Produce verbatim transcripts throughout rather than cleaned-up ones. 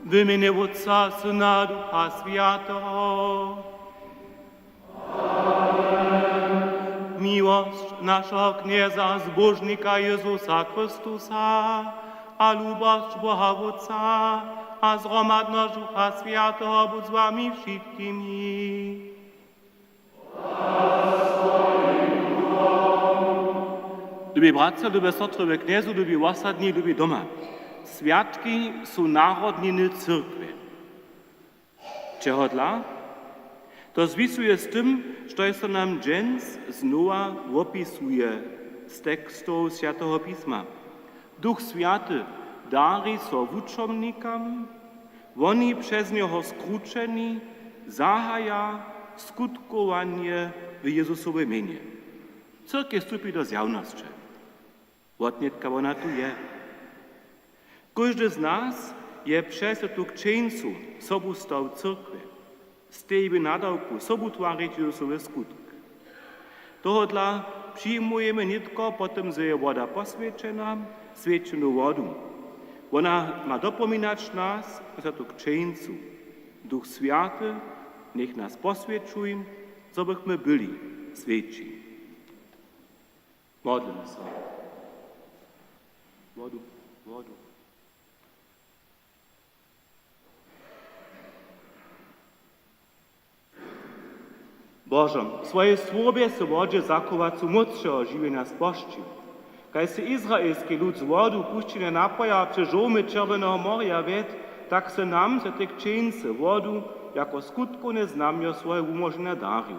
W mjenje Wótca, Syna, Ducha Swjateho. Miłosć našeho Knjeza, Zbóžnika Jězusa Chrystusa, a lubosć Boha Wótca, a zhromadnosć Ducha Swjateho budź z wami wšitkimi. Lubi bratřa, lube sotry we Knjezu, lubi wosadni, lubi doma. Swjatki su narodniny cyrkwje. Čehodla? To zwisuje z tym, štož so nam dźens znowa wopisuje z tekstow Swjateho pisma. Duch Swjaty dari so wučomnikam, woni přez njeho skrućeni zahaja skutkowanje w Jezusowej mjenje. Cyrkej stupi do zjawnosće. Wotnětka wona tu je. Kóždy z nas je přez tu křćeńcu sobu stał cyrkwje, steji w nadawku sobu twarić Jezusowy skutk. Tohodla přijmujemy nětko po tym, zo je woda poswjećena, swjećenu wodu. Wona ma dopominać nas za tu křćeńcu. Duch Swjaty, njech nas poswjećuj, zo bychmy byli swjeći. Modlimy so. Wodu, wodu. Božo, swojej słowje sy wodźe zachowacu móc wšeho žiwjenja spožčił. Kaž sy izraelski lud z wodu pušćenja napoja přez žołmy Čerwjeneho morja wjedł, tak sy nam z tej křćeńcy wodu jako skutkowne znamjo swojeho wumóženja darił.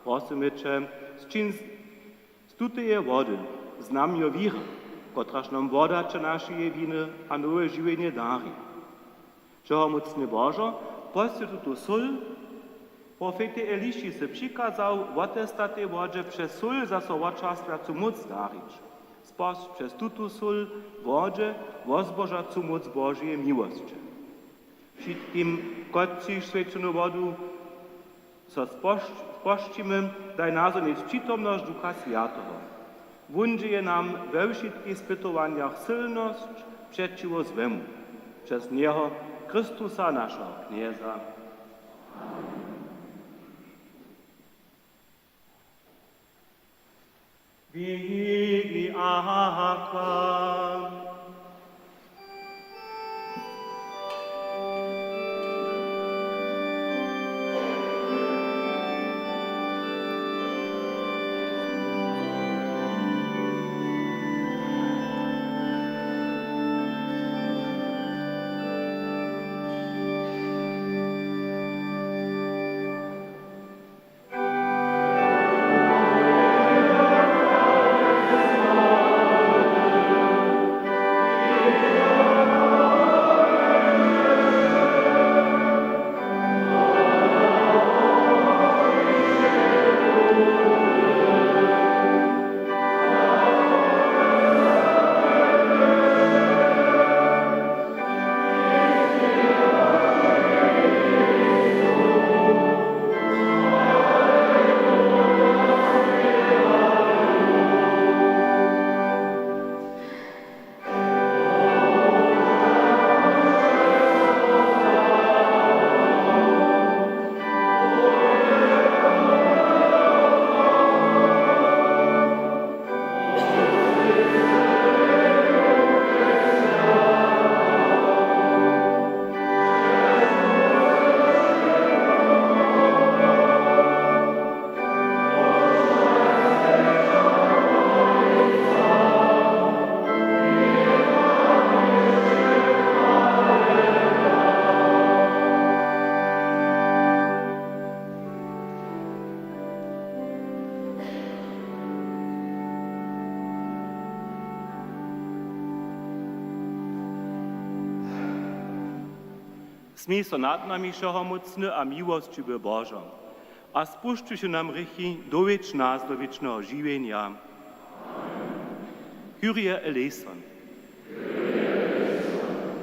Prosymy će, sčin z tuteje wody znamjo wěry, kotraž nam woda će našeje winy a nowe žiwjenje dari. Wšehomócny Božo, poswjeć tutu sól. Profetej Eliši sy přikazał, wotestatej wodźe přez sól zaso wočerstwjacu móc darić. Spožč přez tutu sól wodźe wozbožacu móc Božeje miłosće. Wšitkim, kotřiž swjećenu wodu so spoš-, spožčimy, daj nazhonić přitomnosć Ducha Swjateho. Wón dźěje nam we wšitkich spytowanjach sylnosć přećiwo złemu. Přez njeho, Chrystusa, našeho Knjeza. Amen. Veni, Aqua. Smil so nad nami, wšehomócny a miłosćiwy Božo, a spušćiwši nam hrěchi, dowjedź nas do wěčneho žiwjenja. Kyrie eleison.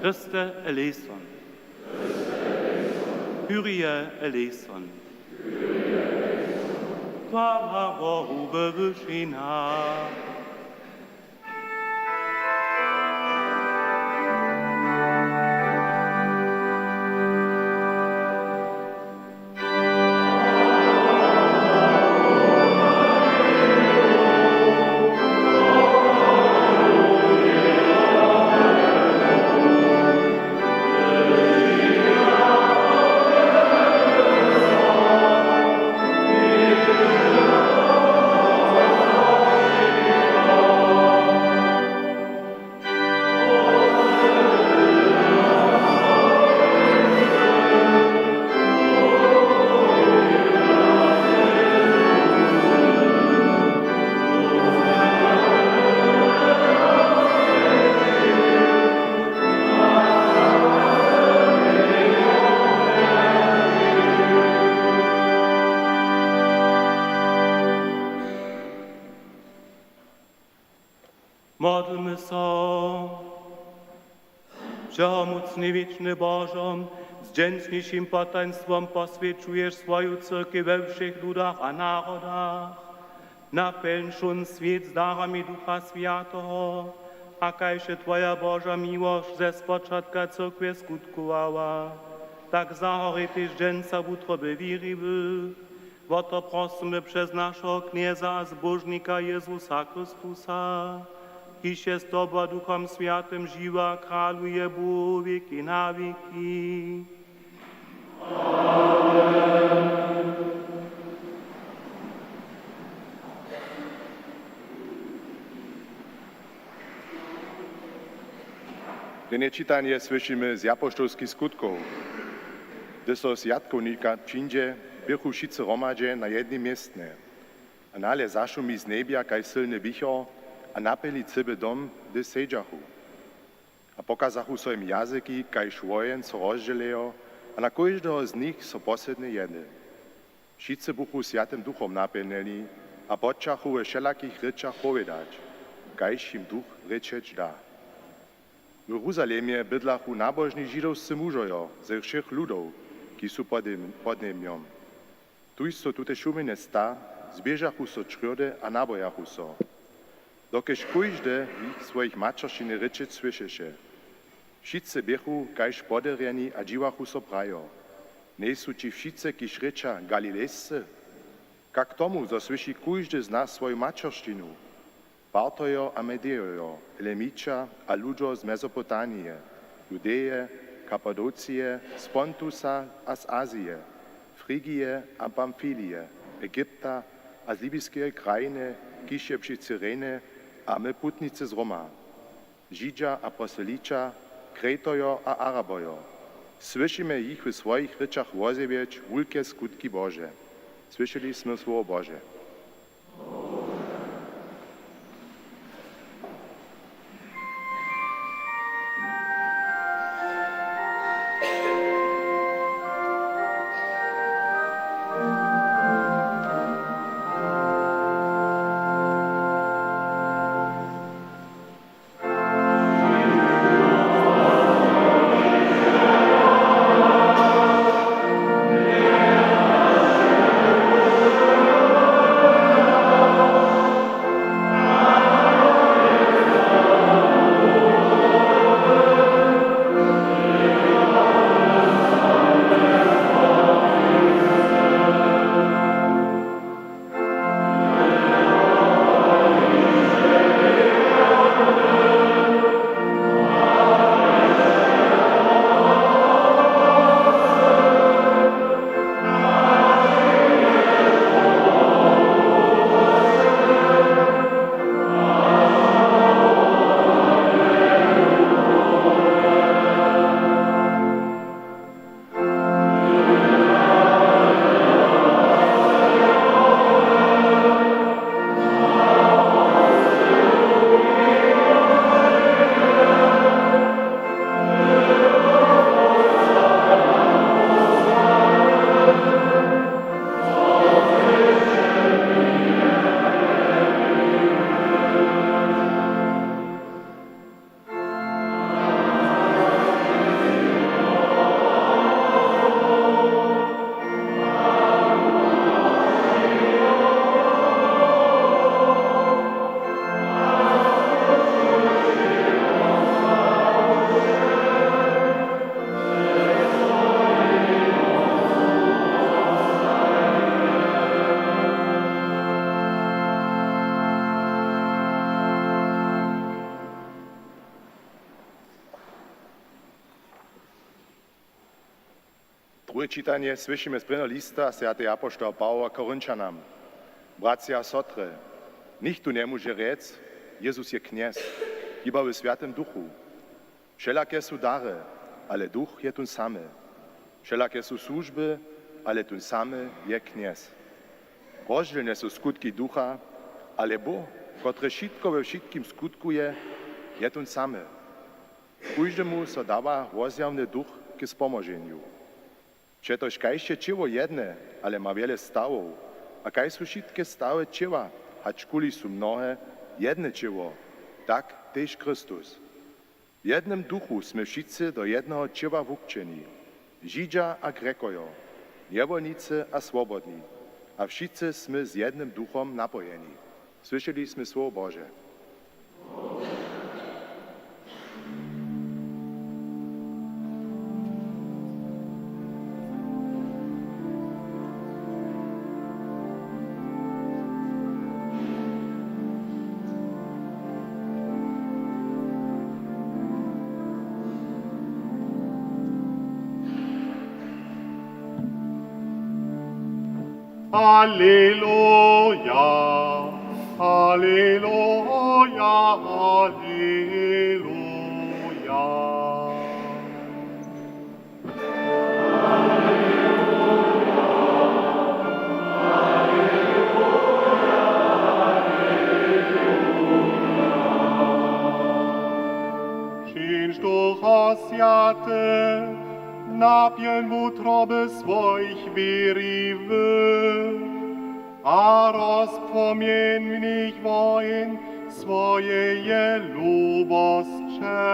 Christe eleison. Kyrie eleison. Chwała Bohu we wyšinach. Wšehomócny wěčny Božo, z dźensnišim potajnstwom poswjećuješ swoju cyrkej we wšěch ludach a narodach. Naplń swět z darami Ducha Swjateho, a kaž je twoja Boža miłosć ze spočatka cyrkwje skutkowała, tak zahori tež dźensa wutroby wěriwych. Wo to prosymy přez našeho Knjeza a Zbóžnika Jezusa Chrystusa, kiž je z tobu a Duchom Swjatym žiwy a kraluje Bóh wěki na wěki. Prěnje čitanje słyšimy z Apoštołskich Skutkow. Hdy so swjatkownika přińdźe, běchu wšitcy hromadźe na jednym městnje. A nale zašumi z njebja kaž sylny wichor a napjeli cyły dom, hdy sedźachu. A pokazachu so jim jazyki, kaž woheń so rozdźělejo, a na kóždeho z nich so posydnje jedy. Wšitcy buchu Swjatym Duchom napjelnjeni a počachu we wšelakich rěčach powědać, kaž jim Duch rěčeć da. W Jeruzalemje bydlachu nabožni židowscy mužojo ze wšěch ludow, kiž su pod nim-, pod njebjom. Tuž so tute šumjenje sta, zběžachu so črjódy a nabojachu so, dokelž kóždy jich w swojich maćeršćinach rěčeć słyšeše. Wšitcy běchu kaž poderjeni a dźiwachu so, prajo: Njejsu ći wšitcy, kiž rěča, Galilejscy? Kak tomu, zo słyši kóždy z nas swoju maćeršćinu? Partojo a Medejojo, Elamića a ludźo z Mezopotamije, Judeje, Kapadocije, z Pontusa a z Azije, Frigije a Pamfilije, Egypta a z libijskeje krajiny, kiž je při Cyrene, a my putnicy z Roma, Židźa a proselyća, Kretojo a Arabojo, słyšimy jich w swojich rěčach wozjewjeć wulke skutki Bože. Słyšeli smy słowo Bože. Druhe čitanje słyšimy z prěnjeho lista swjateho apoštoła Pawoła Korinćanam. Bratřa a sotry, nichtó njemóže rjec: Jezus je Knjez, hiba w Swjatym Duchu. Wšelake su dary, ale Duch je tón samy. Wšelake su słužby, ale tón samy je Knjez. Rozdźělne su skutki Ducha, ale Bóh, kotryž wšitko we wšitkim skutkuje, je tón samy. Kóždemu so dawa wozjawny Duch k spomoženju. Přetož kaž je ćěło jedne, ale ma wjele stawow, a kaž su wšitke stawy ćěła, hačkuli su mnohe, jedne ćěło, tak tež Chrystus. W jednym duchu smy wšitcy do jedneho ćěła wukćeni, Židźa a Grjekojo, njewolnicy a swobodni, a wšitcy smy z jednym duchom napojeni. Słyšeli smy słowo Bože. Aleluja, aleluja, aleluja. Přińdź, Ducho Swjaty, napjelń wutroby swojich wěriwych a rozpłomjeń w nich woheń swojeje lubosće.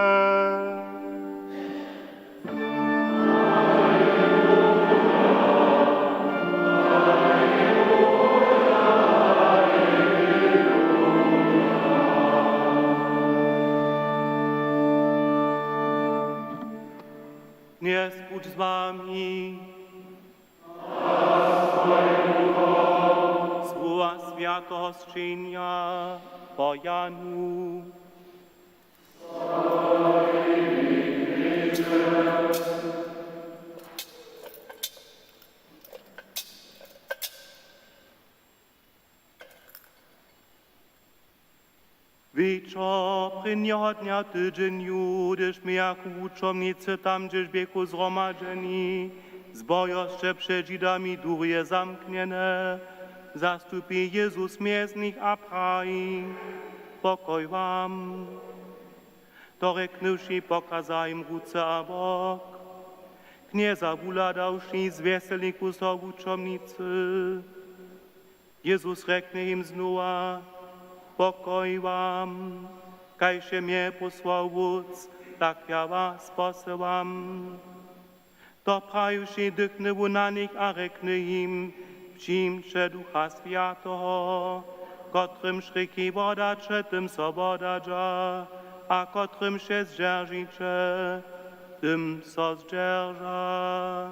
Knjez budź z wami. Słowa swjateho sćenja po Janu. Wječor prěnjeho dnja w tydźenju, hdyž mějachu wučomnicy tam, hdźež běchu zhromadźeni, zbojo sće před Židami durje zamknjene, zastupi Jezus mjez nich a praji: „Pokoj wam!“ To rjeknywši, pokaza jim ruce a bok. Knjeza wuhladawši, zwjeselichu so wučomnicy. Jezus rjekny jim znowa: „Pokoj wam! Kaž je mje posłał Wótc, tak ja was posyłam.“ To prajiwši, dychny wón na nich a rjekny jim: „Přijmće Ducha Swjateho. Kotrymž rěki wodaće, tym so wodadźa, a kotrymž je zdźeržiće, tym so zdźerža.“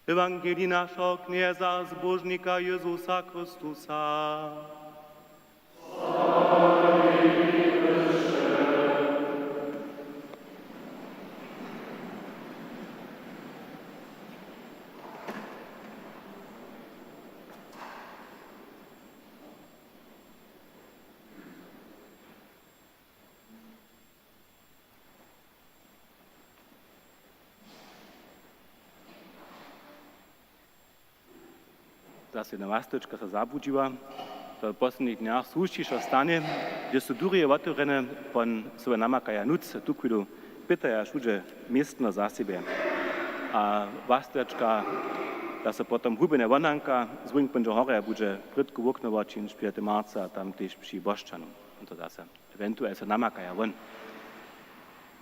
Ewangelij našeho Knjeza a Zbóžnika Jezusa Chrystusa. Zase jedna łastečka so zabudźiła. To w poslednich dnjach słušćišo stanje, hdźež su durje wotewrjene, pon so namakaja nóc, tu chwilu pytaja wšudźe městno za sebje. A łastečka, ta so potom hubjene wonanka, zwónik póńdźe horje a budźe prědko wokno wočinić pjatego marca, tam tež při Bošćanu. To zase ewentuel so namakaja won.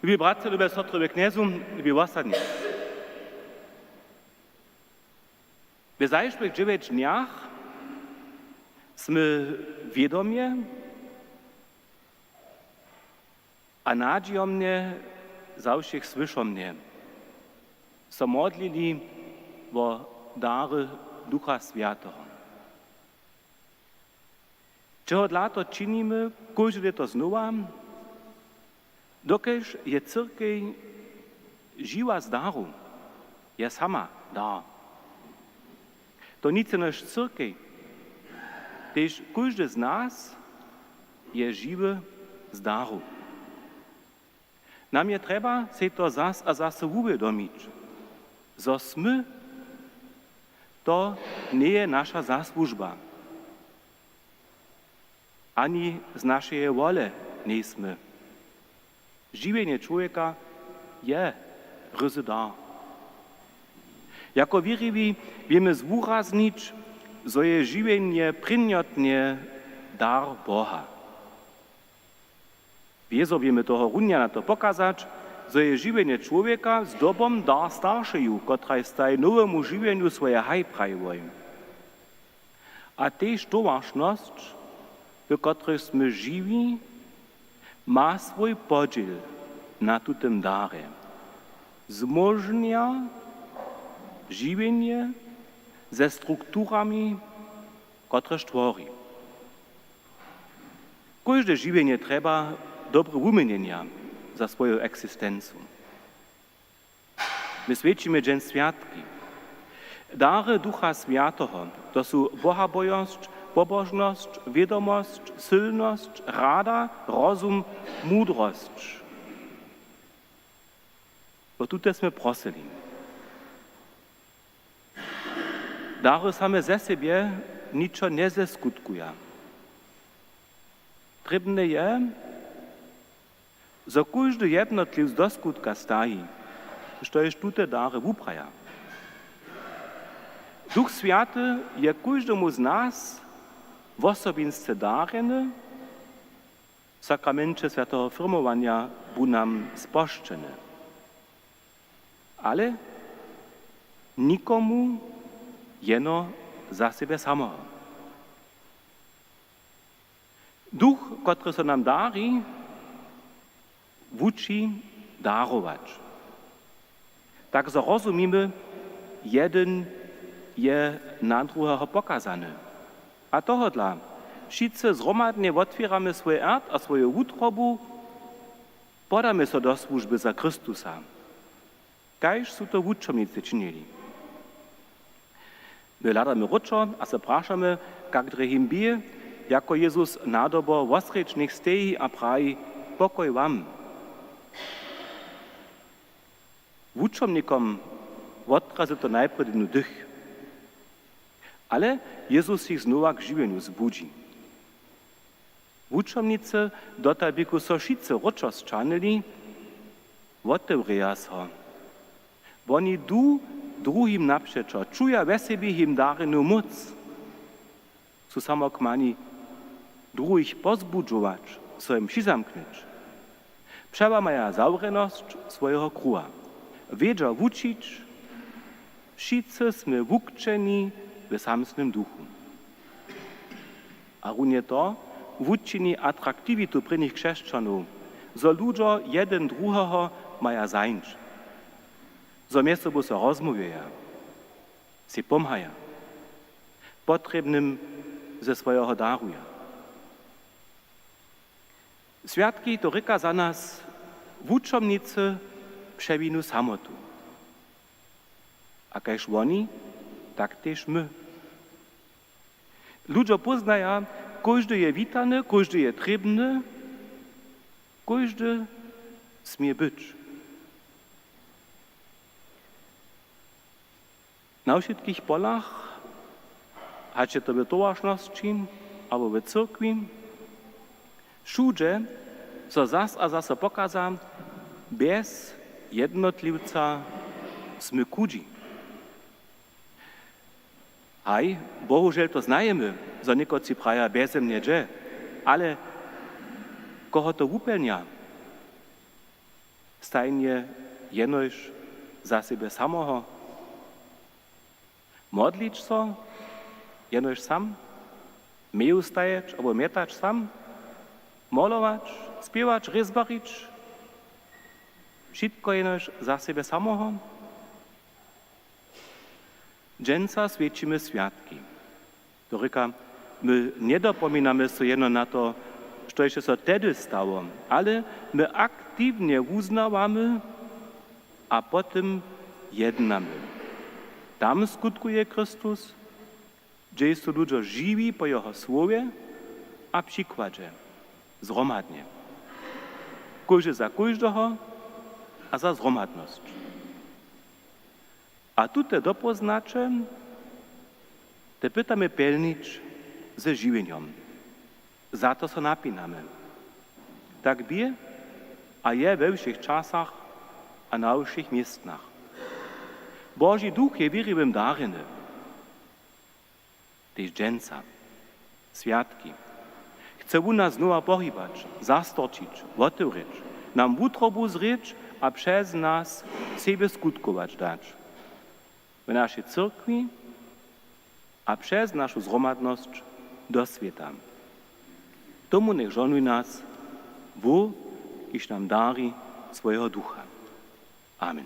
Lubi bratřa, lube sotry we Knjezu, lubi wosadni. We zašłych dźewjeć dnjach smy wědomje a nadźijomnje, za wšěch słyšomnje so modlili wo dary Ducha Swjateho. Čehodla to činimy kóžde lěto znowa? Dokelž je cyrkej žiwa z daru, je sama dar. To nic jenož cyrkej, tež kóždy z nas je žiwy z daru. Nam je trjeba sej to zas a zase wuwědomić, zo smy, to njeje naša zasłužba. Ani z našeje wole njejsmy. Žiwjenje čłowjeka je ryzy dar. Jako wěriwi wěmy zwuraznić, zo je žiwjenje prěnjotnje dar Boha. Jězor wěmy tohorunja na to pokazać, zo je žiwjenje čłowjeka zdobom dar staršeju, kotraž staji nowemu žiwjenju swoje haj prajiłoj. A tež towaršnosć, w kotrejž smy žiwi, ma swój podźěl na tutym darje. Zmóžnja žiwjenje ze strukturami, kotrež twori. Kóžde žiwjenje trjeba dobre wuměnjenja za swoju eksistencu. My swjećimy dźens swjatki. Dary Ducha Swjateho, to su bohabojosć, pobožnosć, wědomosć, sylnosć, rada, rozum, mudrosć. Wo tute smy prosyli. Dary same ze sebje ničo njezeskutkuja. Trěbne je, zo kóždy jednotliwc do skutka staji, štož tute dary wupraja. Duch Swjaty je kóždemu z nas wosobinsce darjeny, w sakramenće swjateho firmowanja bu nam spožčeny. Ale nikomu jeno za sebje samoho. Duch, kotry so nam dari, wuči darować. Tak zo rozumimy, jedyn je na druheho pokazany. A tohodla wšitcy zhromadnje wotwěramy swój art a swoju wutrobu, podamy so do słužby za Chrystusa, kaž su to wučomnicy činili. My hladamy wróćo a so prašamy, kak drje jim bě, jako Jezus nadobo wosrjedź njech steji a praji: „Pokoj wam!“ Wučomnikom wotrazy to najprjedy dych. Ale Jezus jich znowa k žiwjenju zbudźi. Wučomnicy, dotal běchu so wšitcy wróćo sćahnyli, wotewrěja so. Woni du druhim napřećo, čuja we sebi jim darjenu móc. Su samo k mani druhich pozbudźować, so jim přizamknyć. Přełamaja zawrjenosć swojeho kruha. Wědźa wučić, wšitcy smy wukćeni w samsnym duchu. A runje to wučini atraktiwitu prěnich křesćanow, zo ludźo jedyn druheho maja zajimć, zo mjez sobu so rozmołwjeja, sej pomhaja, potrěbnym ze swojeho daruja. Swjatki to rěka za nas: Wučomnicy přewińu samotu. A kaž woni, tak tež my. Ludźo póznaja, kóždy je witany, kóždy je trěbny, kóždy smě być. Na wšitkich polach, hač je to w towaršnosći abo w cyrkwi, wšudźe so zas a zaso pokaza: bjez jednotliwca smy chudźi. Haj, bohužel to znajemy, zo někotři praja: bjeze mnje hdźe. Ale koho to wupjelnja? Stajnje jenož za sebje samoho? Modlić so jenož sam? Meju stajeć abo mjetać sam? Molować, spěwać, rězbarić? Wšitko jenož za sebje samoho? Dźensa swjećimy swjatki. To rěka, my njedopominamy so jeno na to, štož je so tehdy stało, ale my aktiwnje wuznawamy a potom jednamy. Tam skutkuje Chrystus, hdźež su ludźo žiwi po jeho słowje a přikładźe, zhromadnje. Kóždy za kóždeho a za zhromadnosć. A tute dopóznaće, te pytamy pjelnić ze žiwjenjom. Za to so napinamy. Tak bě a je we wšěch časach a na wšěch městnach. Boži Duch je wěriwym darjeny. Tež dźensa, swjatki. Chce wón nas znowa pohibać, zastorčić, wotewrěć, nam wutrobu zrěć a přez nas sebje skutkować dać. W našej cyrkwi a přez našu zhromadnosć do swěta. Tomu njech žohnuje nas Bóh, kiž nam dari swojeho Ducha. Amen.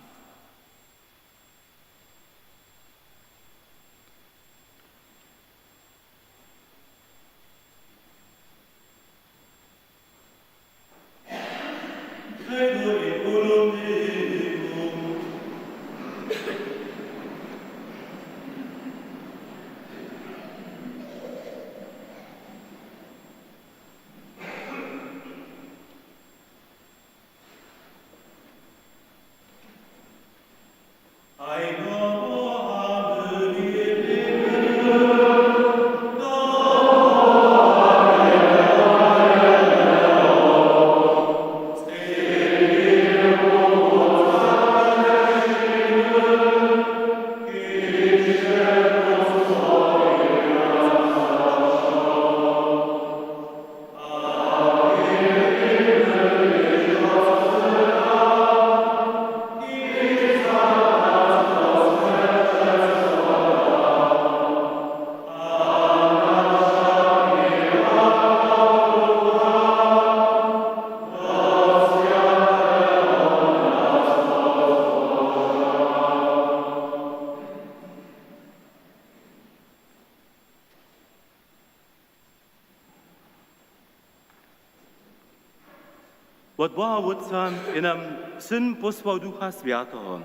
Wot Boha Wótca je nam Syn posłał Ducha Swjateho.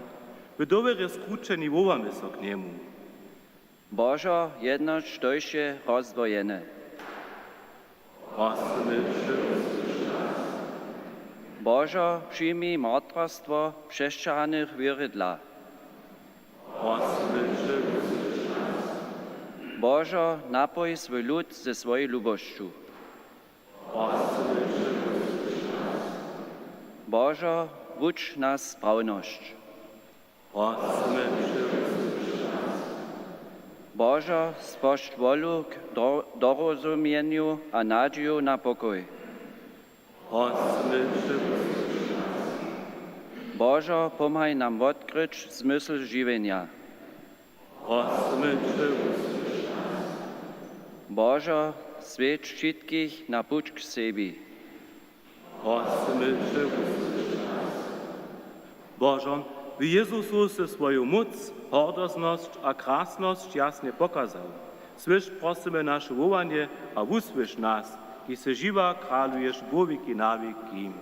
W dowěrje skrućeni wołamy so k njemu. Božo, jednoć, štož je rozdwojene. Prosymy, přewusłyš nas. Božo, přijmi martwarstwo přesćahanych wěry dla. Prosymy, přewusłyš nas. Božo, napój swój lud ze swojej lubosću. Prosymy, přewusłyš nas. Božo, wuč nas sprawnosć. Prosymy, přewusłyš nas. Božo, spožč wolu k do-, dorozumjenju a nadźiju na pokoj. Prosymy, přewusłyš nas. Božo, pomhaj nam wotkryć zmysl žiwjenja. Prosymy, přewusłyš nas. Božo, swjedč wšitkich na puć k sebi. Prosymy, přewusłyš nas. Božo, w Jezusu sy swoju móc, hordosnosć a krasnosć jasnje pokazał. Słyš, prosymy, naše wołanje a wusłyš nas, kiž sy žiwy a kraluješ wo wěki na wěki.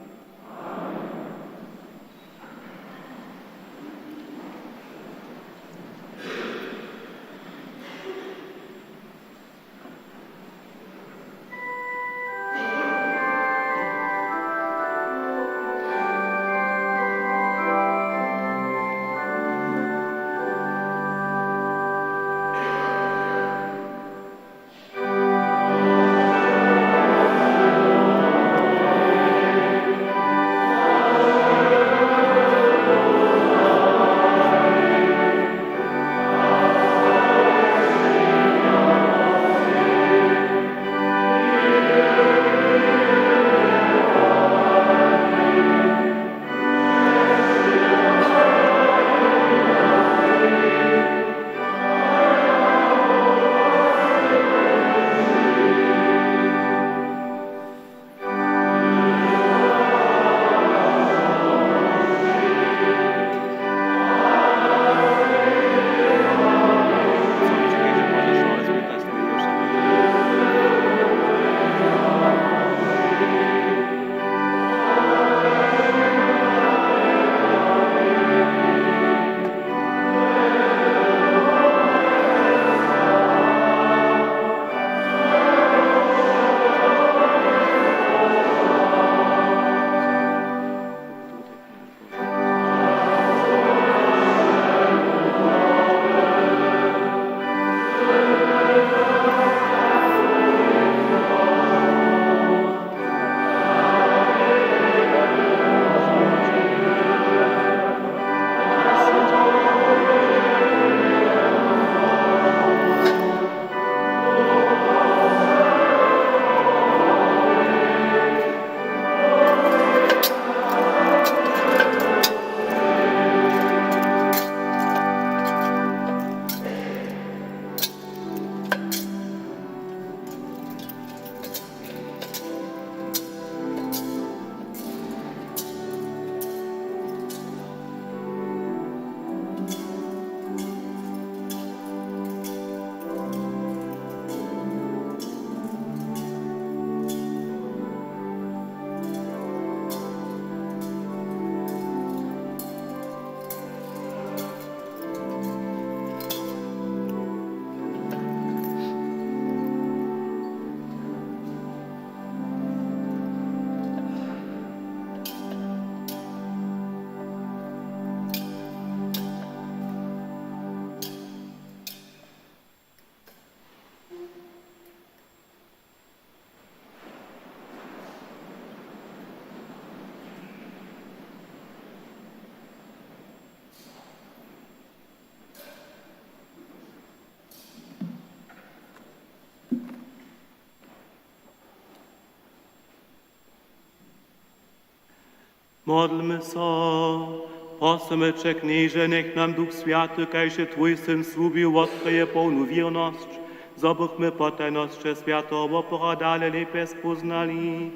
Modlmy so. Prosymy će, Knježe, njech nam Duch Swjaty, kaž je twój Syn slubił, wotkryje połnu wěrnosć, zo bychmy potajnosće swjateho wopora dale lěpje spóznali.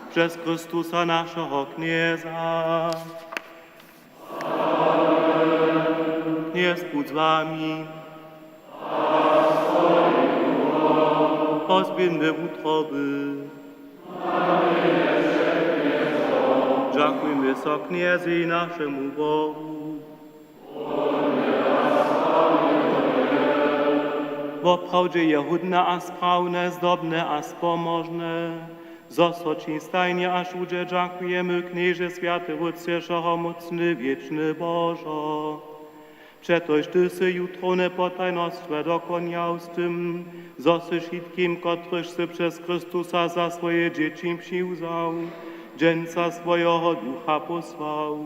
Přez Chrystusa, našeho Knjeza. Knjez budź z wami. Pozběhńmy wutroby. Dźakujmy so Knjezej, našemu Bohu. Woprawdźe je hódne a sprawne, zdobne a spomožne, zo so ći stajnje a wšudźe dźakujemy, Knježe, swjaty Wótče, wšehomócny, wěčny Božo. Přetož ty sy jutrowne potajnostwa dokonjał z tym, zo sy wšitkim, kotrychž sy přez Chrystusa za swoje dźěći přiwzał, dźensa swojeho Ducha pósłał.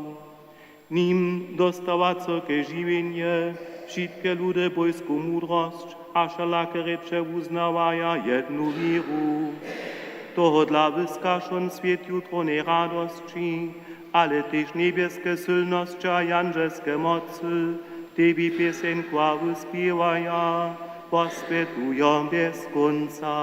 Nim dóstawa cyrkej žiwjenje, wšitke ludy bójsku mudrosć a wšelake rěče wuznawaja jednu wěru. Tohodla wyska wšón swět jutrownej radosći, ale tež njebjeske sylnosće a jandźelske mocy tebi pěseń chwały spěwaja po swětu jom bjez kónca.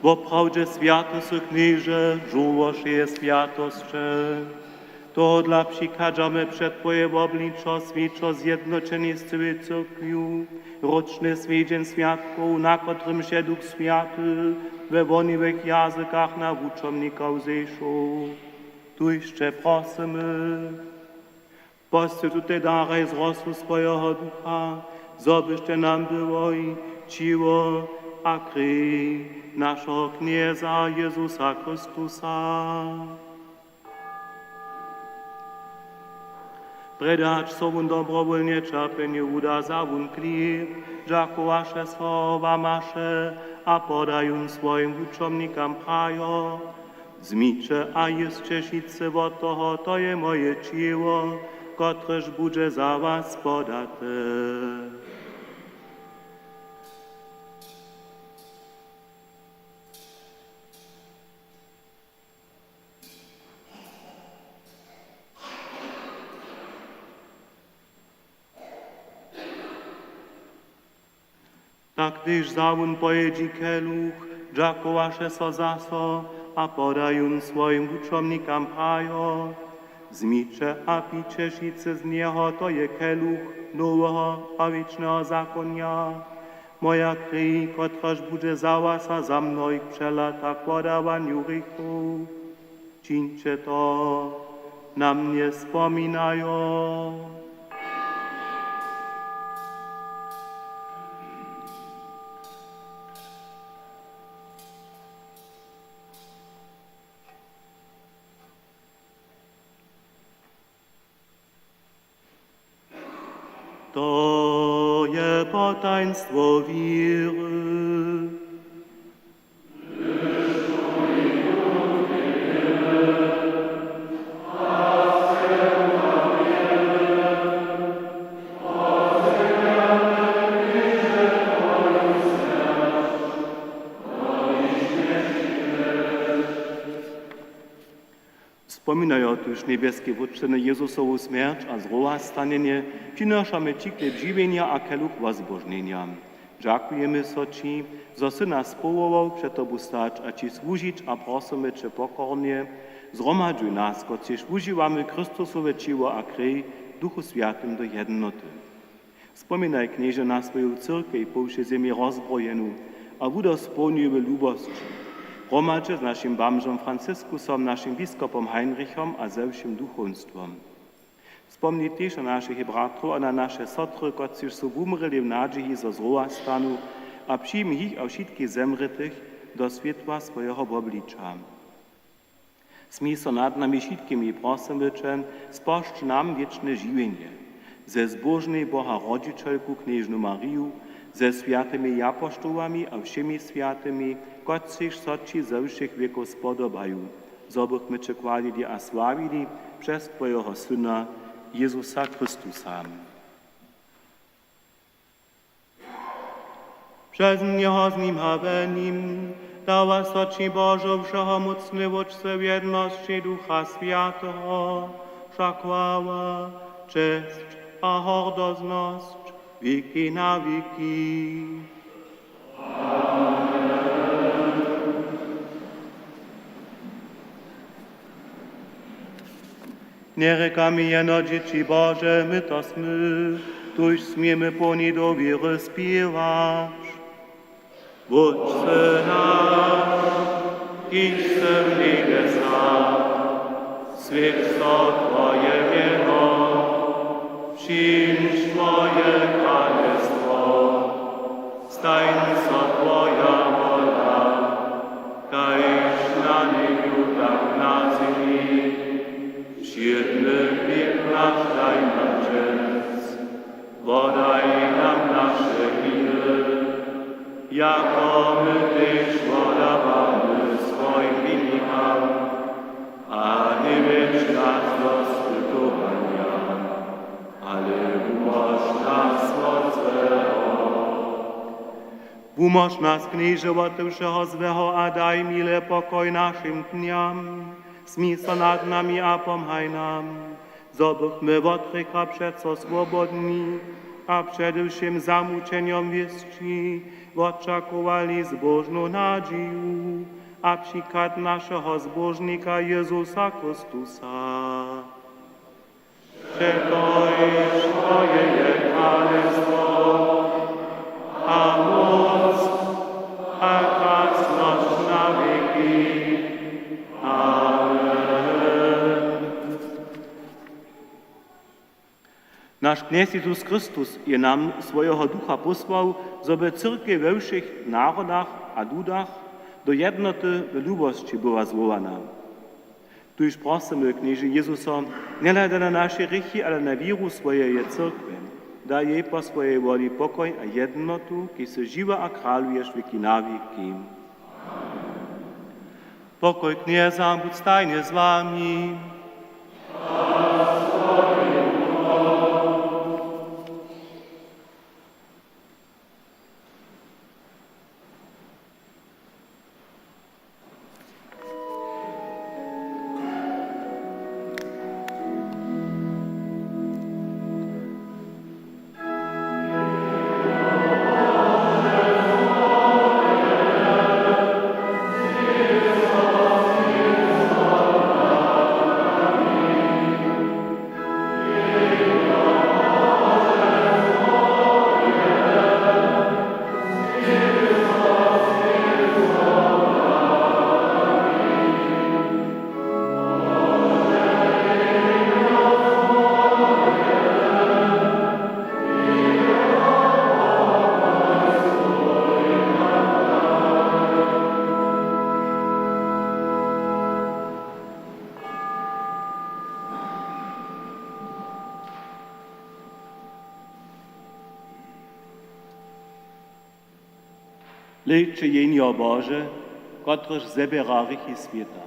Woprawdźe swjaty sy, Knježe, žórło wšeje swjatosće. Tohodla přichadźamy před twoje wobličo, swjećo zjednoćeni z cyłej cyrkwju, ročny swjedźeń swjatkow, na kotrymž je Duch Swjaty we woniwych jazykach na wučomnikow zešoł. Tuž će prosymy: Poswjeć tutej daraj z rosu swojeho Ducha, zo byštej nam byłoj ćěło a krej našeho Knjeza Jezusa Chrystusa. Prjedy hač so wón dobrowólnje ćerpjenju wuda, wza wón chlěb, dźakowaše so, łamaše a poda jón swojim wučomnikam, prajo: Wzmiće a jěsće wšitcy wot toho, to je moje ćěło, kotrež budźe za was podate. Tak tež wza wón po jědźi keluch, dźakowaše so zaso a poda jón swojim wučomnikam, prajo: Wzmiće a piće wšitcy z njeho, to je keluch noweho a wěčneho zakonja, moja krej, kotraž budźe za was a za mnohich přelata k wodawanju hrěchow. Čińće to na mnje spominajo. To je potajnstwo wěry. Spominajo tuž, njebjeski Wótče, na Jezusowu smjerć a zrowastanjenje, přinošamy ći chlěb žiwjenja a keluch wozbožnjenja. Dźakujemy so ći, zo sy nas powołał před tobu stać a ći słužić, a prosymy će pokornje, Zhromadźuj nas, kotřiž wužiwamy Chrystusowe ćěło a krej, w Duchu Swjatym do jednoty. Spominaj, Knježe, na swoju cyrkej po wšej zemi rozbrojenu a wudospołnjuj w lubosći, hromadźe z našim bamžom Franciskusom, našim biskopom Heinrichom a ze wšěm duchowstwom. Spomni tež na našich bratrow a na naše sotry, kotřiž su wumrěli w nadźiji, zo z rowa stanu, a přijmi jich a wšitkich zemrětych do swětła swojeho wobliča. Smil so nad nami wšitkimi, prosymy će, spožč nam wěčne žiwjenje ze zbóžnej Boha rodźićelku knježnu Mariju, ze swjatymi japoštołami a wšěmi swjatymi, kotřiž so ći ze wšěch wěkow spodobaju, zo bychmy će chwalili a sławili přez twojeho Syna Jezusa Chrystusa. Přez njeho, z nim a w nim dawa so ći, Božo, wšehomócny Wótče, w jednosći Ducha Swjateho, wša chwała, česć a hordoznosć wěki na wěki. Njerěkamy jeno dźěći Bože, my to smy, tuž směmy połni dowěry spěwać: Wótče naš, kiž sy w njebjesach, swjeć so twoje mjeno, přińdź twoje kralestwo, stań so twoja wola, kaž na njebju, tak na zemi. Wšědny chlěb naš daj nam dźens, wodaj nam naše winy, jako my tež wodawamy swojim winikam, a njewjedź nas do spytowanja, ale wumóž nas wot złeho. Wumóž nas, Knježe, wot wšeho złeho a daj mile pokoj našim dnjam. Smil so nad nami a pomhaj nam, zo bychmy wot hrěcha přeco swobodni a přede wšěm zamućenjom wěsći wočakowali zbóžnu nadźiju a přichad našeho Zbóžnika Jezusa Chrystusa. Přetož twoje je kralestwo a móc a krasnosć na wěki. Amen. Naš Knjez Jezus Chrystus je nam swojeho Ducha pósłał, zo by cyrkej we wšěch narodach a ludach do jednoty w lubosći była zwołana. Tuž prosymy, Knježe Jezuso, njehladaj na naše hrěchi, ale na wěru swojeje cyrkwje. Daj jej po swojej woli pokoj a jednotu, kiž sy žiwy a kraluješ wěki na wěki. Pokoj Knjeza budź stajnje z wami. Hlejće, Jehnjo Bože, kotrež zběra hrěchi swěta.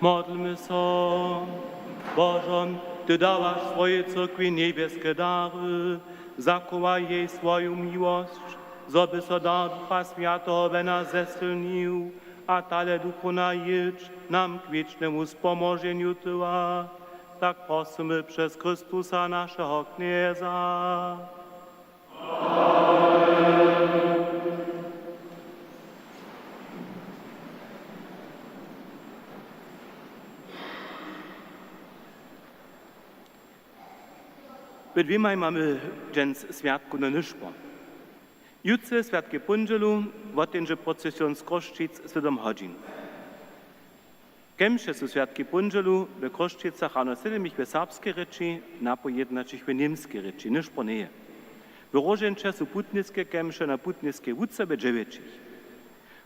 Modlmy so. Božo, ty dawaš swojej cyrkwi njebjeske dary, zachowaj jej swoju miłosć, zo by so dar Ducha Swjateho we nas zesylnił a tale duchowna jědź nam k wěčnemu spomoženju tyła. Tak prosymy přez Chrystusa, našeho Knjeza. W dwěmaj mamy dźens swjatkowny nyšpor. Jutře, swjatkej póndźelu, woteńdźe procesion z Chrósćic sydom hodźin. Kemše su swjatkej póndźelu w Chrósćicach rano sydmich w serbskej rěči, napoł jědnaćich w němskej rěči, nyšpor njeje. W Róžeńće su putniske kemše na putniskej łuce w dźewjećich.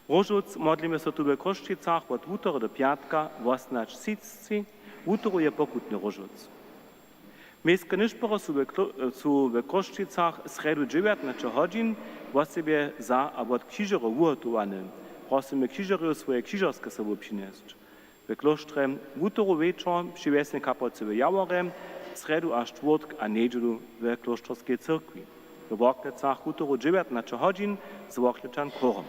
Róžowc modlimy so tu w Chrósćicach wot wutory do pjatka wosomnaće třiceći, wutoru je pokutny róžowc. Mejske nyšpory su w Klo-, su w Chrósćicach srjedu dźewjatnaće hodźin wosebje za a wot křižerjow wuhotowane. Prosymy křižerjow, swoje křižerske sobu přinjesć. W klóštrje wutoru wječor při wjesnej kapelce w Jaworje, srjedu a štwórtk a njedźelu w klóšterskej cyrkwi. We Worklecach wutoru dźewjatnaće hodźin z Worklećan chórom.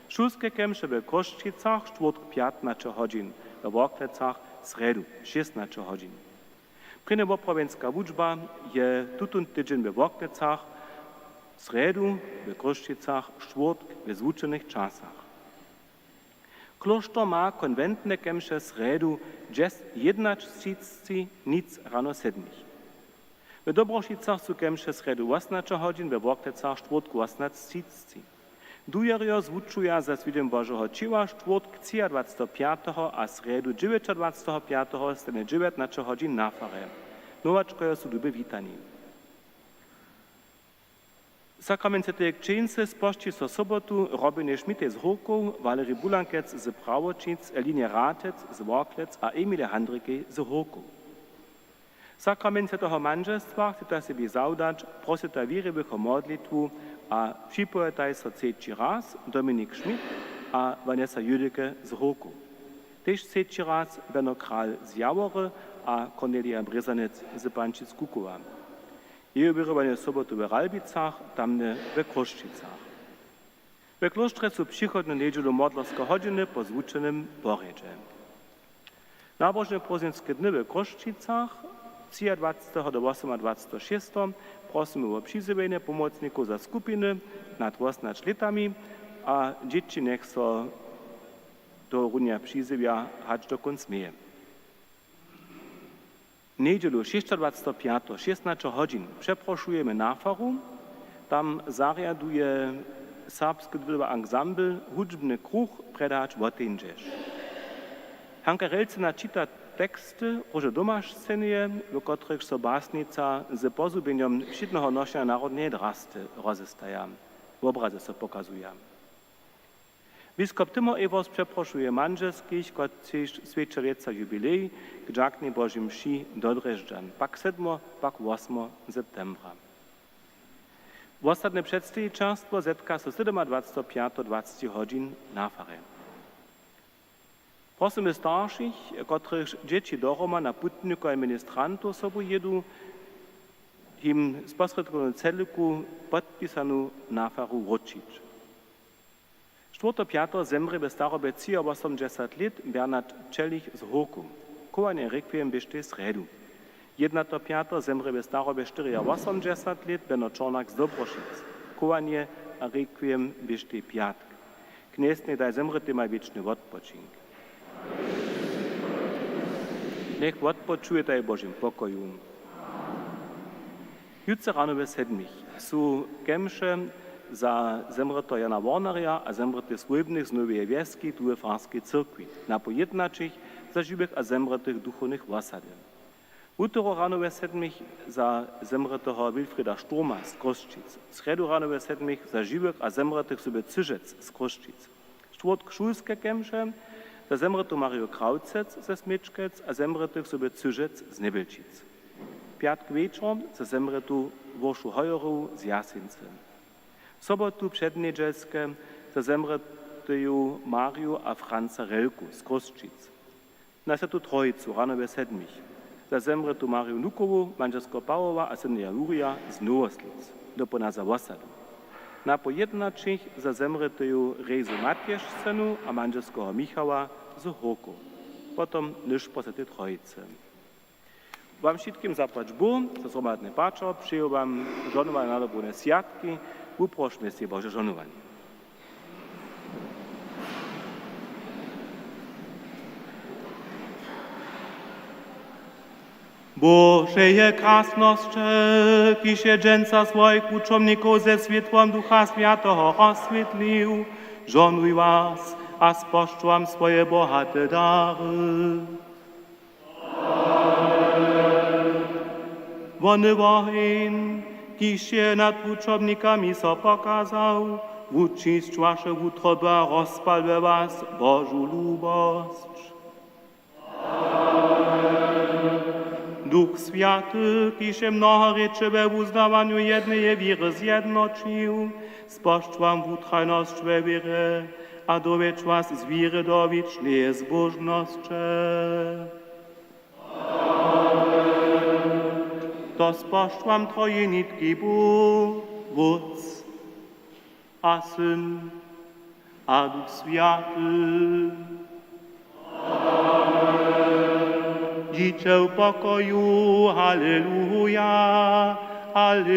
Šulske kemše w Chrósćicach štwórtk pjatnaće hodźin, we Worklecach srjedu šěstnaće hodźin. Prěnjowoprawjenska wučba je tutón tydźeń we Worklecach, srjedu w Chrósćicach, štwórtk w zwučenych časach. Klóšter ma konwentne kemše srjedu dźes-, jědnaće třiceći, nic rano sydmich. W Dobrošicach su kemše srjedu wosomnaće hodźin, we Worklecach štwórtk wosomnaće třiceći. Dujerjo zwučuja za swjedźeń Božeho ćěła štwórtk třiadwaceteho pjateho a srjedu dźewjećadwaceteho pjateho stejnje dźewjatnaće hodźin na farje. Nowačkojo su dubje witani. Sakrament swjateje křćeńcy spožči so sobotu Robiny Schmidtej z Hórkow, Walery Bulankec z Prawoćic, Linie Ratec z Worklec a Emile Handrikej z Hórkow. Sakrament swjateho mandźelstwa chceta sebi zawdać, prosyta wěriwych wo modlitwu a připojetaj so třeći raz Dominik Schmidt a Vanessa Jüdeke z Hórkow. Tež třeći raz Beno Kral z Jawory a Cornelia Brězanec z Pančic-Kukowa. Jeju wěrowanje sobotu w Ralbicach, tamnje w Chrósćicach. We klóštrje su přichodnu njedźelu modlerske hodźiny po zwučenym porjedźe. Nabožne prózdninske dny w Chrósćicach, třiadwaceteho do wosomadwaceteho šesteho, prosymy wo přizjewjenje pomocnikow za skupiny nad wosomnaće lětami a dźěći njech so tohorunja přizjewja hač do kónc meje. Njedźelu, šěsćadwaceteho pjateho, šěstnaće hodźin, přeprošujemy na faru. Tam zarjaduje serbski dwělowy ansambl hudźbny kruch Předać woteńdźeš. Hanka Relcyna čita teksty Róže Domašceneje, w kotrychž so basnica z pozhubjenjom wšědneho nošenja narodneje drasty rozestaja. Wobrazy so pokazuja. Biskop Tymor Ewers přeprošuje mandźelskich, kotřiž swjeća lětsa jubilej, k dźaknej Božej mši do Drježdźan, pak sydmo, pak wosmo septembra. Wosadne předstejićerstwo zetka so sydomadwaceteho pjateho dwaceći hodźin na farje. Prosymy staršich, kotrychž dźěći do Roma na putnikow a ministrantow sobu jědu, jim sposrědkownu cedlku podpisanu na faru wróćić. Štwórteho pjateho zemrě w starobje třiawosomdźesat lět Bernard Čelich z Hórkow. Chowanje a rekwiem běštej srjedu. Jědnateho pjateho zemrě w starobje štyriawosomdźesat lět Beno Čornak z Dobrošic. Chowanje a rekwiem běštej pjatk. Knjez njech daj zemrětymaj wěčny wotpočink. Njech wotpočujetaj w Božim pokoju. Jutře rano we sedmich su kemše za zemrěteho Jana Warnerja a zemrětych swójbnych z Noweje Wjeski tu we farskej cyrkwi, napoł jědnaćich za žiwych a zemrětych duchownych wosady. Wutoru rano we sedmich za zemrěteho Wilfrieda Šturma z Chrósćic, srjedu rano we sedmich za žiwych a zemrětych soby Cyžec z Chrósćic. Štwórtk šulske kemše za zemrětu Marju Krawcec ze Smječkec a zemrětych soby Cyžec z Njebjelčic. Pjatk wječor za zemrětu Wóšu Hojerow z Jaseńcy. Sobotu přednjedźelske za zemrěteju Marju a Franca Relku z Chrósćic. Na Swjatu Trojicu rano we sedmich za zemrětu Mariju Nukowu, mandźelskeho Pawoła a syna Jurija z Nowoslic, dopołdnja za wosadu. Na poł jědnaćich za zemrěteju Rezu Matješcenu a mandźelskeho Michała z Hórkow. Potom nyšpor Swjateje Trojicy. Wam wšitkim zapłać Bóh za zhromadne pačerjo, přeju wam žohnowanje na dobrowne swjatki, wuprošmy sej Bože žohnowanje. Božeje krasnosće, kiž je dźensa swojich wučomnikow ze swětłom Ducha Swjateho rozswětlił, žohnuj was a spožč wam swoje bohate dary. Wony woheń, kiž je nad wučomnikami so pokazał, wučisć waše wutroby a rozpal we was Božu lubosć. Duch Swjaty, kiž je mnohe rěče we wuznawanju jedneje wěry zjednoćił, spožč wam wutrajnosć we wěrje a dowjedź was z wěry do wěčneje zbóžnosće. To spožč wam trojenitki Bóh, Wótc a Syn a Duch Swjaty. Dźiće w pokoju, haleluja, haleluja.